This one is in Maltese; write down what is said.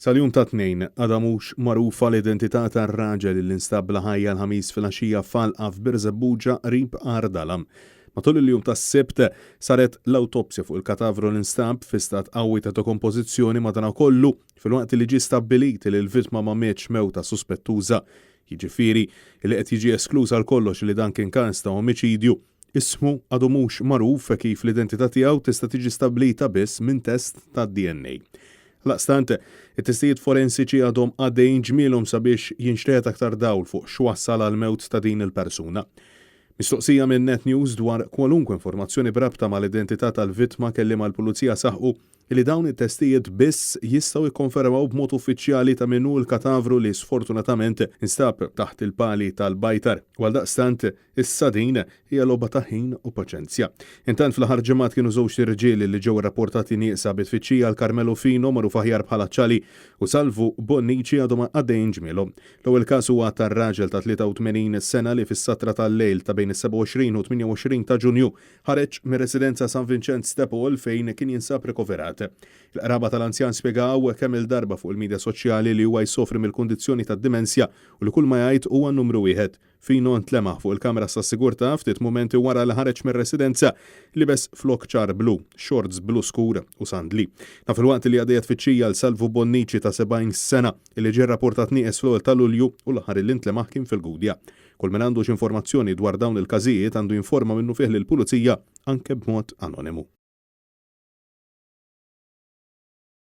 Sal-jum tat-Tnejn, għadha mhux magħrufa l-identità tar-raġel li nstab bla ħajja l-Ħamis filgħaxija f'għalqa f'Birżebbuġa qrib Għar Dalam. Matul il-jum tas-Sibt, saret l-awtopsja fuq il-katavru li nstab fi stat qawwi ta' dekompożizzjoni madankollu filwaqt li ġie stabbilit li l-vittma ma mietx mewta suspettuża, jiġifieri li qed jiġi eskluż għal kollox li dan kien każ ta' omiċidju. Ismu għadu mhux magħruf kif l-identità tiegħu tista' tiġi stabbilita biss minn test tad-DNA. Għaldaqstant, it-testijiet forensiċi għadhom għaddejjin ġmielhom sabiex jinxteħet aktar dawl fuq x'wassal għall-mewt ta' din il-persuna. Mistoqsija minn Net News dwar kwalunkwe informazzjoni b'rabta mal-identità tal-vittma kelliema għall-Pulizija saħqu li dawn it-testijiet biss jistgħu jikkonfermaw b'mod uffiċjali ta' min hu l-katavru li sfortunatament instab taħt il-pali tal-bajtar u għaldaqstant issa din hija logħba ta' ħin u paċenzja. Intant fl-aħħar ġimgħat kienu żewġt irġiel li ġew irrapportati nieqsa bi tfittxija għal Carmelo Fino magħruf aħjar bħala Ċali u Salvu Bonnici għadhom għaddejjin ġmielhom. L-ewwel każ huwa tar-raġel ta' 83 sena li fis-satra tal-lejl ta' bejn is-27 u 28 ta' Ġunju Ħareġ mir-residenza San Vinċenz de Paul fejn kien jinsab rikoverat. Il-qraba tal-anzjan spjegaw kemm-il darba fuq il-midja soċjali li huwa jsofri mill-kundizzjoni tad-dimensja u li kull ma jgħid huwa n-numru wieħed. Fino ntlemaħ fuq il-kameras tas-sigurtà ftit mumenti wara li ħareġ mir-residenza, libes flokk ċar blu, shorts blu skur u sandli. Dan filwaqt li għaddejja tfittxija għal Salvu Bonnici ta' 70 sena li ġie rrapportat nieqes fl-ewwel ta' Lulju u l-aħħar li ntlemaħ kien fil-Gudja. Kull min għandu xi informazzjoni dwar dawn il-każijiet għandu jinforma minnufih lill-Pulizija anke b'mod anonimu.